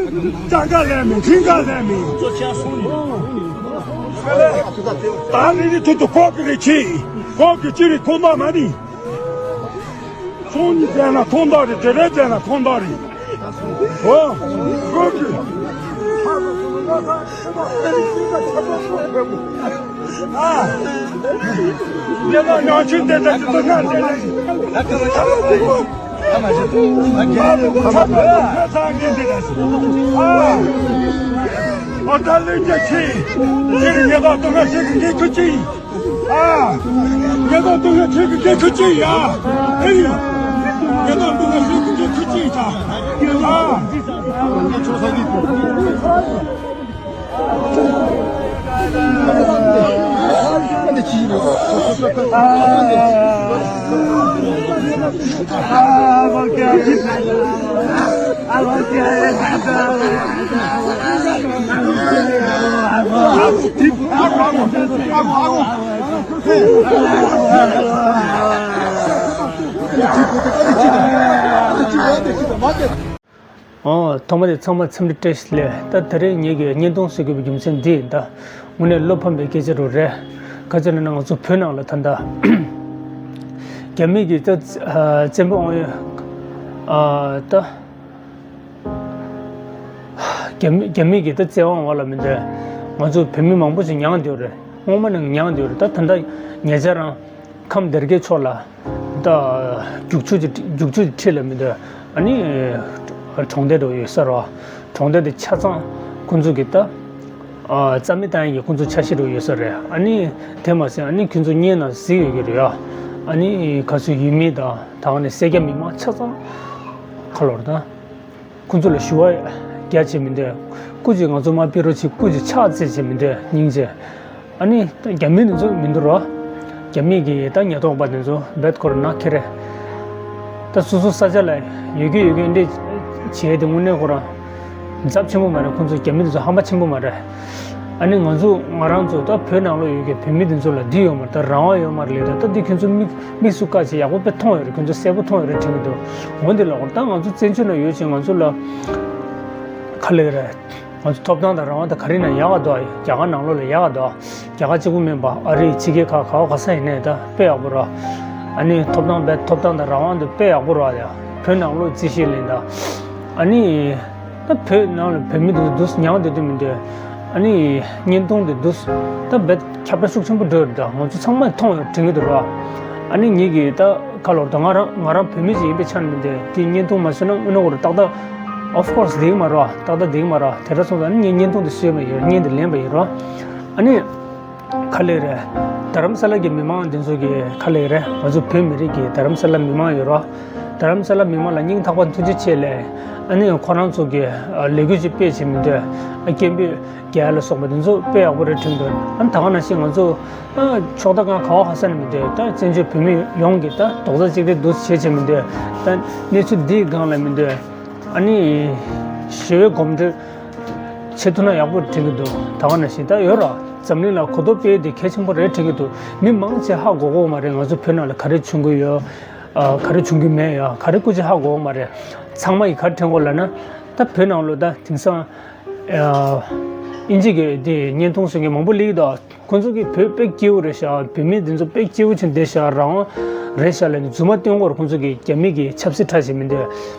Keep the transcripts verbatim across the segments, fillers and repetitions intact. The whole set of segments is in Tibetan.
ཅང་ག་ལས་མི་ཁྲིང་ག་ལས་མི། ད་ནི་ནི་ཐུ་ཐུ་ཁོག་གི་རི་ཆི། ཁོག་གི་ཅི་རི་ཁོ་མ་མ་ནི། ཚོང་ནི་བྱས་ན་ཁོང་ད་རི་དེ་རེ་བྱས་ན་ཁོང་ད་རི། ཨོ། ཁོག་གི། ཨ། ཉེ་ལ་ཉང་ཆུ་དེ་དེ་ཅི་ཚོ་ང་དེ་དེ། ཨ། ཨོ་ད་ལེ་ཉེ་ཆི། ཅི་རི་ཉེ་ལ་ཏོ་ང་ཆི་གི་ཁུ་ཅི། ཨ། ཉེ་ལ་ཏོ་ང་ཆི་གི་ཁུ་ཅི་ཡ། ཨེ། ཉེ་ལ་ཏོ་ང་ཆི་གི་ཁུ་ཅི་ཡ། ཨ། ཨོ། ཐོག་མ་དེ་ཚང་མ་འཚམས་འདྲི་བཀྲ་ཤིས་བདེ་ལེགས། ད་དེ་རིང་ངེད་ཀྱི་བརྙན་ཐུང་བཟོ་དགོས་པའི་རྒྱུ་མཚན་འདི་ཡིན། ད་དངོས་གནས་བློ་ཕམ་པའི་སྐད་ཆ་རུ་རེད། ག་ཅི་ན་ང་ཚོ་བོད་ནང་ལ་ད་ལྟ་རྒྱ་མི་གིས་ད་བཙན་པོ་དབང་ཡོད་ད་རྒྱ་མི་རྒྱ་མི་གིས་ད་བཙན་དབང་འོག་ལ་མི་འདོད། ང་ཚོ་བོད་མི་མང་པོ་ཞིག་མྱངས་བསྡད་ཡོད་རེད། སྔོན་མ་ནས་མྱངས་བསྡད་ཡོད་རེད། ད་ད་ལྟ་ཉེ་ཆར་རང་ཁམས་སྡེ་དགེ་ཕྱོགས་ལ། ད་རྒྱུག་ཆུ་གི་རྒྱུག་ཆུ་གི་འཁྲིས་ལ་མི་འདུག་ཨ་ནི་གྲོང་སྡེ་འགྲོ་ཡོད་ས་རེད། གྲོང་སྡེ་དེ་ཆ་ཚང་ཁོང་ཚོ་གི་ད་རྩ་མེད་བཏང་ཡག་གི་ཁོང་ཚོ་འཆར་གཞི་འགྲོ་ཡོད་ས་རེད། ཨ་ནི་དེ་མ་ཟད་ཨ་ནི་ཁོང་ཚོ་བརྙན་ནང་གཟིགས་ཡོད་ཀྱི་རེད་ཡ། ཨ་ནི་ག་ཚོད་ཡུལ་མི་དང་ད་ག་ནས་སེར་སྐྱ་མི་མང་ཆ་ཚང་ཁ་ལོར་དང་། ཁོང་ཚོ་ལ་ཞུ་བ་རྒྱ་ཆེ་མི་འདུག་སྐུ་མཁྱེན་ང་ཚོ་མ་ཕེབས་རོགས་བྱེད། སྐུ་མཁྱེན་ཕྱག་འཚལ་བྱེད་མི་འདུག་སྙིང་རྗེ། ཨ་ནི་ད་རྒྱ་མི་འདི་ཚོ་མི་འདུག་རོ། རྒྱ་མི་གི་ད་ཉེན་རྟོག་པ་འདི་ཚོ་རྦད་ཁོ་ར་ན་ཁེ་རེ། ད་སོ་སོ་ས་ཆ་ལ་ཡོད་རྒྱུ་ཡོད་རྒྱུ་འདི་བྱས་ཏེ་དངོས་གནས་ཁོ་ར་ཚབས་ཆེན་པོ་མ་རེད། ཁོང་ཚོ་རྒྱ་མི་འདི་ཚོ་ཧམ་པ་ཆེན་པོ་མ་རེད། ཨ་ནི་ང་ཚོ་ང་རང་ཚོ་ད་བོད་ནང་ལ་ཡོད་རྒྱུ་བོད་མི་འདི་ཚོ་ལ་འདི་ཡོད་མ་རེད། ད་རང་དབང་ཡོད་མ་རེད་ལས། ད་ད་འདི་ཁྱོད་ཚོ་མིག་དམིགས་སུ་བཀར་བྱས་ཡག་པོ་དཔེ་མཐོང་ཡོད་རེད། ཁྱོད་ཚོ་གསལ་པོ་མཐོང་ཡོད་རེད་དྲན་གྱི་འདུག་འོན་ཏེ་ལགས་འོ་ད་ང་ཚོ་བཙན་བྱོལ་ནང་ཡོད་ཅིང་ང་ཚོ་ལ་ག་ལེར་ང་ཚོ་ཐོབ་ཐང་དང་རང་དབང་དང་ག་རེ་ན་ཡག་ག་འདུག་རྒྱ་གར་ནང་ལོགས་ལ་ཡག་ག་འདུག་རྒྱ་གར་གཅིག་པུ་མིན་པ་ཨ་རི་ཕྱི་རྒྱལ་ཁག་ག་བ་ག་ས་ཡིན་ནའི་ད་དཔེ་ཡག་པོ་རེད། ཨ་ནི་ཐོབ་ཐང་བས་ཐོབ་ཐང་དང་རང་དབང་དུ་དཔེ་ཡག་པོ་རེད་ཡ། བོད་ནང་ལོགས་རྩིས་བཤེར་ལེན་ད། ཨ་ནི། ད་བོད་ནང་ལ་བོད་མི་འདུག་འདུག་མྱང་བསྡད་དུས་མི་འདུག་ཨ་ནི་བརྙན་ཐུང་འདི་འདུག་ད་རྦད་ཁྱབ་བསྒྲགས་ཤུགས་ཆེན་པོ་འགྲོ་ཡོད་རེད། ད་ང་ཚོ་ཚང་མས་མཐོང་ཡོད་དྲན་གྱི་འདུག་ར། ཨ་ནི་ངེད་ཀྱིས་ད་ག་ལོར་ད་ང་རང་ང་རང་བོད་མི་ཞིག་ཡིན་པའི་ཆ་ནས་མི་འདུག་དེ་བརྙན་ཐུང་མ་བཟོས་ན་དངོས་གནས་ཁོ་རང་ཏག་ཏག of course འདིག་མ་རེད། ཏག་ཏག་འདིག་མ་རེད། དེ་འདྲ་སོང་ཙང་ངས་བརྙན་ཐུང་འདི་བཟོས་མ་ཡོད། བརྙན་འདི་ལེན་པ་ཡིན་ར། ཨ་ནི། ག་ལེ་རེད། རྡ་རམ་ས་ལ་གི་མི་མང་འདི་ཚོ་གི་ག་ལེ་རེད། ང་ཚོ་བོད་མི་རིགས་ཀྱི་རྡ་རམ་ས་ལ་མི་མང་ཡོད་རོ། རྡ་རམ་ས་ལ་མི་མང་ལ་སྙིང་ཐག་པ་ཐུགས་རྗེ་ཆེ་ལེ། ཨ་ནི་ཁོ་རང་ཚོ་གི་ལས་འགུལ་ཅིག་སྤེལ་བྱེད་མི་འདོད། ཨ་སྐད་འབོད་རྒྱག་ལ་སོགས་པ་འདི་ཚོ་དཔེ་ཡག་པོ་རེད་དྲན་འདུག་ཨ་ནི་ད་ག་ནང་བཞིན་ང་ཚོ་ཨ་ཕྱོགས་མཐའ་གང་ག་བ་ག་ས་ནས་མི་འདོད། ད་བཙན་བྱོལ་བོད་མི་ཡོངས་ཀྱི་ད་རྡོག་རྩ་གཅིག་སྒྲིལ་འདུག་བྱེད་བྱེད་མི་འདོད། ད་གནས་ཚུལ་འདིའི་སྒང་ལ་མི་འདོད། ཨ་ནི་ཞི་བའི་གོམ་བགྲོད་བྱེད་ཐུབ་ན་ཡག་པོ་དྲན་གྱི་འདུག་ད་ག་ནང་བཞིན་ད་ཡོད་ར། འཛམ་གླིང་ལ་གོ་རྟོགས་སྤེལ་དེ་གལ་ཆེན་པོ་རེད་དྲན་གྱི་འདུག་མི་མང་ཆེ་ཧ་གོ་གོ་མ་རེད། ང་ཚོ་བོད་ནང་ལ་ག་རེ་བྱུང་གི་ཡོད། ཨ་ག་རེ་བྱུང་གི་མེད་ཡ། ག་རེ་སྐུ་ཅི་ཧ་གོ་གོ་མ་རེད། ཚང་མ་ཡིས་ག་རེ་དྲན་གོ་ལབ་ན། ད་བོད་ནང་ལོ་ད་དེང་སང་ཨ་ཨིན་ཇི་གི་དེ་བརྙན་ཐུང་བཟོ་མཁན་མང་པོ་སླེབས་ཀྱི་འདུག་ཁོང་ཚོ་གིས་བོད་དཔེ་སྐྱིད་པོ་རེད་ཤག་བོད་མི་འདི་ཚོ་དཔེ་སྐྱིད་པོ་བྱུང་བསྡད་ཤག་རང་དབང་རེད་ཤག་ལབ་ནས་རྫུན་མ་སྟོན་གོ་ར། ཁོང་ཚོ་གིས་རྒྱ་མི་གི་ཆབ་སྲིད་ཁྲ་བྱེད་མི་འདོད།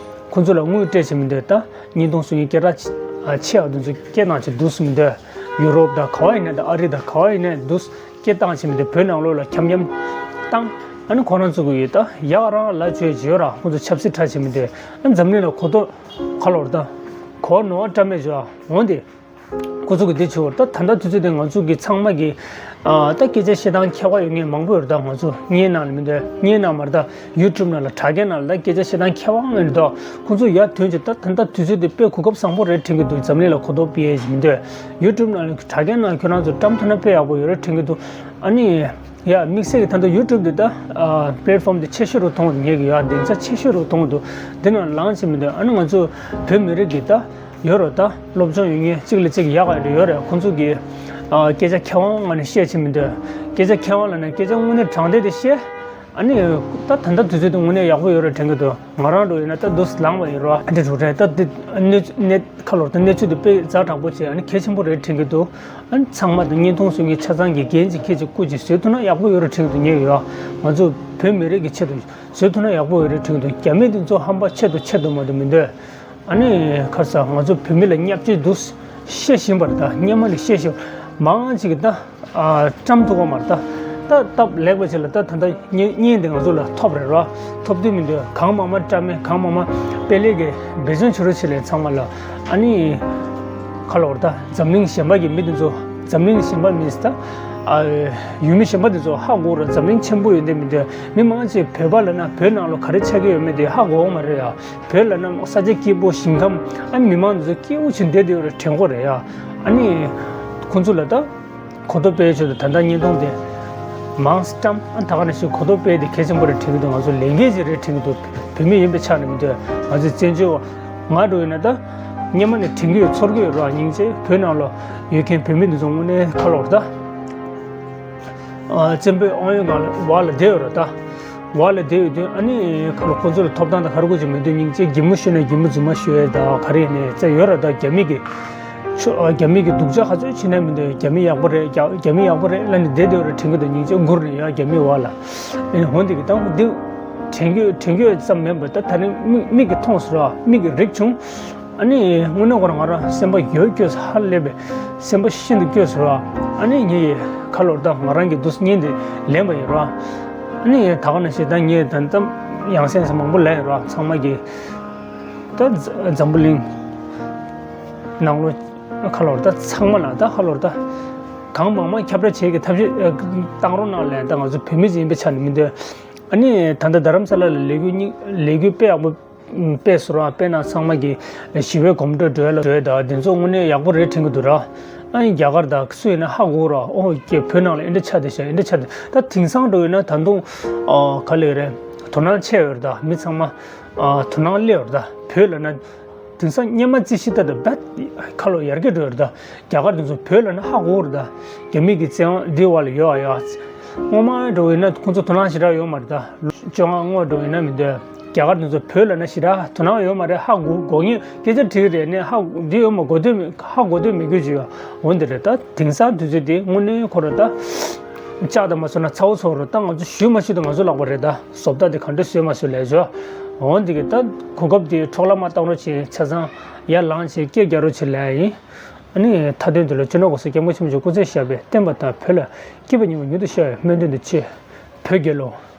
ཁོང་ཚོ་ལ་དངུལ་སྤྲད་བྱེད་མི་འདོད། ད་བརྙན་ཐུང་བཟོ་མཁན་སྐད་གྲགས་ཆེ་བ་འདི་ཚོ་སྐད་བཏང་བྱེད་འདུག་སེ་མི་འདོད། ཡུ་རོབ་དང་ག་བ་ཡིན་ན་ད་ཨ་རི་དང་ག་བ་ཡིན་ན་འདུག་སྐད་བཏང་བྱེད་མི་འདོད། བོད་ནང་ལོགས་ལ་འཁྱམ་འཁྱམ་བཏང་། ཨ་ནི་ཁོ་རང་ཚོ་གིས་ད་ཡག་རང་ལ་བཅོས་བྱེད་ཡོད་ར། ཁོང་ཚོ་ཆབ་སྲིད་ཁྲ་བྱེད་མི་འདོད། ཨ་འཛམ་གླིང་ལ་གོ་རྟོགས་ག་ལོར་ད་གོ་ནོར་བ་བཀྲ་མེད་བྱོས་འོང་དེ། ཁོ་ཚོ་གི་འདི་བྱེད་འོར་ད་ད་ལྟ་དུས་ཚོད་དེ་ང་ཚོ་གི་ཚང་མ་གི་ཨ་ད་སྐད་ཆ་བཤད་སྟངས་ཁྱད་པར་ཡོད་མཁན་མང་པོ་ཡོད་རེད། ད་ང་ཚོ་བརྙན་ནང་ལ་མི་འདུག་བརྙན་ནང་མ་རེད། ད་ཡུ་ཊུབ་ནང་ལ་དྲ་རྒྱ་ནང་ལ་ད་སྐད་ཆ་བཤད་སྟངས་ཁྱད་པར་མེད་རེད། ད་ཁོ་ཚོ་ཡར་ཐོན་ཅིག་ད་ད་ལྟ་དུས་ཚོད་དེ་དཔེ་གོ་སྐབས་བཟང་པོ་རེད་དྲན་གྱི་འདུག་འཛམ་གླིང་ལ་གོ་རྟོགས་སྤེལ་ཡས་མི་འདུག་ཡུ་ཊུབ་ནང་ལ་དྲ་རྒྱ་ནང་ཁྱོད་རང་ཚོ་བཀྲམ་ཐུབ་ན་དཔེ་ཡག་པོ་ཡོད་རེད་དྲན་གྱི་འདུག་ཨ་ནི་ཡ་དམིགས་བསལ་གྱི་ད་ལྟ་ཡུ་ཊུབ་འདི་ད་ཨ་པི་ལེཊ་ཕོམ་འདི་ཆེ་ཤོས་རུ་མཐོང་འདུག་ངེད་ཀྱི་ཡ་སྡིངས་ཆ་ཆེ་ཤོས་རུ་མཐོང་འདུག་འདི་ནང་ལངས་བྱེད་མི་འདུག་ཨ་ནི་ང་ཚོ་བོད་མི་རིགས་ཀྱི་ད། ཡོད་རེད། ད་སློབ་སྦྱོང་ཡོད་མཁན་གཅིག་ལ་གཅིག་ཡག་ག་ཡོད་རེད། ཁོང་ཚོ་གིས་ཨ་སྐད་ཆ་མཁས་དབང་ངང་ནས་བཤད་བྱེད་མི་འདོད། སྐད་ཆ་མཁས་དབང་ལབ་ན་སྐད་ཆ་དངོས་གནས་དྲང་བདེན་དེ་བཤད། ཨ་ནི་ད་ད་ལྟ་དུས་ཚོད་དེ་དངོས་གནས་ཡག་པོ་ཡོད་རེད་དྲན་གྱི་འདུག་ང་རང་འགྲོ་ཡིན་ན་ད་དུས་ལངས་པ་ཡིན་རོགས། ཨ་འདྲ་འགྲོ་རེད། ད་འདི་གནས་གནས་ཁ་ལོར་ད་གནས་ཚུལ་དེ་དཔེ་ཛ་དྲག་པོ་བྱས། ཨ་ནི་གལ་ཆེན་པོ་རེད་དྲན་གྱི་འདུག་ཨ་ནི་ཚང་མ་དང་བརྙན་ཐུང་བཟོ་མཁན་ཆ་ཚང་གིས་འགན་ཅིག་འཁྱེར་ཅིག་བསྐུར་ཅིག་བཟོས་ཐུབ་ན་ཡག་པོ་ཡོད་རེད་དྲན་གྱི་འདུག་ངས་ཡོད། ང་ཚོ་བོད་མི་རིགས་ཀྱི་ཆེད་དུ་བཟོས་ཐུབ་ན་ཡག་པོ་ཡོད་རེད་དྲན་གྱི་འདུག་རྒྱ་མི་དེ་ཚོ་ཧམ་པ་ཆེད་དུ་ཆེད་དུ་མ་གཏོགས་མི་འདོད། ཨ་ནི་ཁ་ས་ང་ཚོ་བོད་མི་ལ་བརྙས་བཅོས་འདུག་བཤད་བཞིན་པ་རེད། ད་སྔོན་མ་ལས་བཤད་བཞིན་པ་མང་ཅིག་གིས་ད་ཨ་བཀྲམ་ཐུབ་ཀྱི་མ་རེད། ད་ད་སྟབས་ལེགས་པ་ཅིག་ལ་ད་ད་ལྟ་བརྙན་བརྙན་དེ་ང་ཚོ་ལ་ཐོབ་རེད་རོ། ཐོབ་དུས་མི་འདོད་གང་མང་མང་བཀྲམ་མེད་གང་མང་མང་དཔེ་ལེགས་ཀྱི་འབད་བརྩོན་བྱེད་རོགས་བྱེད་ལས་ཚང་མ་ལ། ཨ་ནི་ཁ་ལོར་ད་འཛམ་གླིང་གཞན་པ་གི་མི་དེ་ཚོ་འཛམ་གླིང་གཞན་པ་མིན་ད་ཨ་ཡུལ་མི་གཞན་པ་དེ་ཚོ་ཧ་གོ་རོགས། འཛམ་གླིང་ཆེན་པོ་ཡོད་དེ་མི་འདོད། མི་མང་ཅིག་བོད་པ་ལབ་ན་བོད་ནང་ལ་ག་རེ་ཆགས་ཀྱི་ཡོད་མེད་དེ་ཧ་གོ་གི་མ་རེད་ཡ། བོད་ལབ་ན་ས་ཆ་སྐྱིད་པོ་ཞིང་ཁམས། ཨ་མི་མང་དེ་ཚོ་སྐྱིད་པོ་བྱས་བསྡད་དེ་ཡོད་རེད་དྲན་གྱི་རེད་ཡ། ཨ་ནི་ཁོང་ཚོ་ལ་ད་གོ་རྟོགས་སྤེལ་ཆེད་དུ་ད་ལྟ་བརྙན་ཐུང་དེ་མང་བཀྲམ། ཨ་ད་ག་ནང་བཞིན་གོ་རྟོགས་སྤེལ་དེ་གལ་ཆེན་པོ་རེད་དྲན་གྱི་འདུག་ང་ཚོ་ལས་འགན་ཅིག་རེད་དྲན་གྱི་འདུག་བོད་མི་ཡིན་པའི་ཆ་ནས་མི་འདོད། ང་ཚོའི་བཙན་བྱོལ་བ་ང་འགྲོ་ཡིན་ན་ད་སྔོན་མ་ནས་དྲན་གྱི་ཡོད། ཚོར་གྱི་ཡོད་རོགས། སྙིང་རྗེ། བོད་ནང་ལ་ཡོད་མཁན་བོད་མི་འདི་ཚོ་དངོས་གནས་ཁ་ལོར་ད་ཨ་བཙན་པོའི་དབང་ཡོད་ངང་ལ་བར་ལ་བསྡད་ཡོད་རེད་ད། བར་ལ་བསྡད་ཡོད་དུས་ཨ་ནི་ཁ་ལོ་ཁོ་ཚོ་ལ་ཐོབ་ཐང་དང་ག་རེ་དགོས་ཀྱི་མེད་དུས་སྙིང་རྗེ། གད་མོ་ཤོར་ན་གད་མོ་རྫུན་མ་ཤོར་ཡས་ད་ག་རེ་ཡིན་ནའི་རྩ་ཡོད་རེད་ད། རྒྱ་མི་གི་ཆོ་ཨ་རྒྱ་མི་གི་སྡུག་ཅག་ག་ཚོད་བྱེད་ན་མི་འདོད། རྒྱ་མི་ཡག་པོ་རེད། རྒྱ་རྒྱ་མི་ཡག་པོ་རེད་ལབ་ནས་བསྡད་བསྡད་ཡོད་རེད་དྲན་གྱི་འདུག་སྙིང་རྗེ། སྒུར་ནས་ཡ་རྒྱ་མི་བར་ལ། ཨེ་འོན་ཏེ་གི་ད་འདི་དྲན་གྱི་དྲན་གྱི་ཙམ་མིན་པར་ད་ད་རིང་མིག་མིག་གིས་མཐོང་སོང་ར། མིག་གིས་རིག་བྱུང་། ཨ་ནི་དངོས་གནས་ཁོ་རང་ང་རང་སེམས་པ་ཡོད་སྐྱོ་ས་ཧ་ལས་པའི་སེམས་པ་ཤིན་ཏུ་སྐྱོ་ས་ར། ཨ་ནི་ངས་ཁ་ལོར་ད་ང་རང་གི་འདུག་བརྙན་དེ་ལེན་པ་ཡིན་ར། ཨ་ནི་ད་ག་ནང་བཞིན་ད་ངས་ད་ལྟ་ཡང་སེམས་སུ་མང་པོ་ལབ་ཡོད་ར། ཚང་མ་གིས་ད་འཛམ་བུ་གླིང་ནང་ལོ་ཁ་ལོར་ད་ཚང་མ་ལ་ད་ཁ་ལོར་ད་གང་མང་མང་ཁྱབ་བསྒྲགས་བྱེད་ཀྱི་ཐབས་ཤེས་བཏང་རོགས་གནང་ལབ། ད་ང་ཚོ་བོད་མི་ཡིན་པའི་ཆ་ནས་མི་འདོད། ཨ་ནི་ད་ལྟ་རྡ་རམ་ས་ལ་ལ་ལས་འགུལ་གཉིས་ལས་འགུལ་དཔེ་ཡག་པོ་དཔེ་སོ་ར། དཔེར་ན་ཚང་མ་གི་ཞི་བའི་གོམ་བགྲོད་འགྲོ་ཡ་ལ་འགྲོ་ཡ་ད་དེ་ཚོ་དངོས་གནས་ཡག་པོ་རེད་དྲན་གྱི་འདུག་ར། ཨ་ནི་རྒྱ་གར་ད་སུ་ཡིན་ན་ཧ་གོ་ར། ཨོ་ཀྱེ་བོད་ནང་ལ་ཨེ་འདྲ་ཆགས་བསྡད་ཤག་ཨེ་འདྲ་ཆགས་བསྡད། ད་དེང་སང་འགྲོ་ཡོད་ན་ད་དུང་ཨ་ག་ལེ་རེད། དོ་སྣང་ཆེ་ཡོད་རེད་ད། མི་ཚང་མ་ཨ་དོ་སྣང་སླེབས་ཡོད་རེད་ད། བོད་ལབ་ན་དེང་སང་སྔོན་མ་རྩིས་གཞི་ལྟར་དུ་རྦད་ཁ་ལོ་ཡར་རྒྱས་འགྲོ་ཡོད་རེད་ད། རྒྱ་གར་དེ་ཚོ་བོད་ལབ་ན་ཧ་གོ་རེད་ད། རྒྱ་མི་གི་བཙན་དབང་འདི་བར་ལ་ཡོད་ཨ་ཡོད། སྔོན་མ་འགྲོ་ཡིན་ན་ཁོང་ཚོ་དོ་སྣང་ཞེ་དྲག་ཡོད་མ་རེད་ད། ལོ་བཅོ་ལྔ་སྔོན་འགྲོ་ཡིན་ན་མི་འདོད། རྒྱ་གར་དེ་ཚོ་བོད་ལབ་ན་ཞེ་དྲག་དོ་སྣང་ཡོད་མ་རེད། ཧ་གོ་གོ་ངེས་སྐད་ཆ་དྲིས་རེད་ནས་ཧ་འདི་ཡོད་མ་གོ་དོན་མི་ཧ་གོ་དོན་མི་དགོས་ཀྱི་ཡོད། འོ་འདི་རེད་ད། དེང་སང་དུས་ཚོད་འདི་དངོས་གནས་ཁོ་ར་ད། ལྕགས་དང་མ་སོང་ན་ཚ་བོ་ཚོ་རུ་ད་ང་ཚོ་ཞུ་མ་ཞུ་ད་ང་ཚོ་ལག་པ་རེད་ད། བཟོ་ལྟ་དེ་ག་འདྲ་བཟོས་མ་བཟོས་ལས་བྱོས། འོ་འདི་གི་ད་གོ་སྐབས་དེ་འཕྲོ་བརླག་མ་བཏང་རོགས་བྱེད། ཆ་ཚང་ཡར་ལངས་བྱེད། སྐད་རྒྱག་རོགས་བྱེད་ལས་ཡིན། ཨ་ནི་མཐའ་དོན་དུ་ལ་སྤྱི་ནོར་གོང་ས་སྐྱབས་མགོན་ཆེན་པོ་མཆོག་སྐུ་ཚེ་ཞབས་པད་བརྟན་པ་དང་བོད་ལ་སྐྱིད་པ་མྱུར་བ་མྱུར་དུ་ཤར་བའི་སྨོན་འདུན་དང་བཅས། བོད་རྒྱལ་ལོ།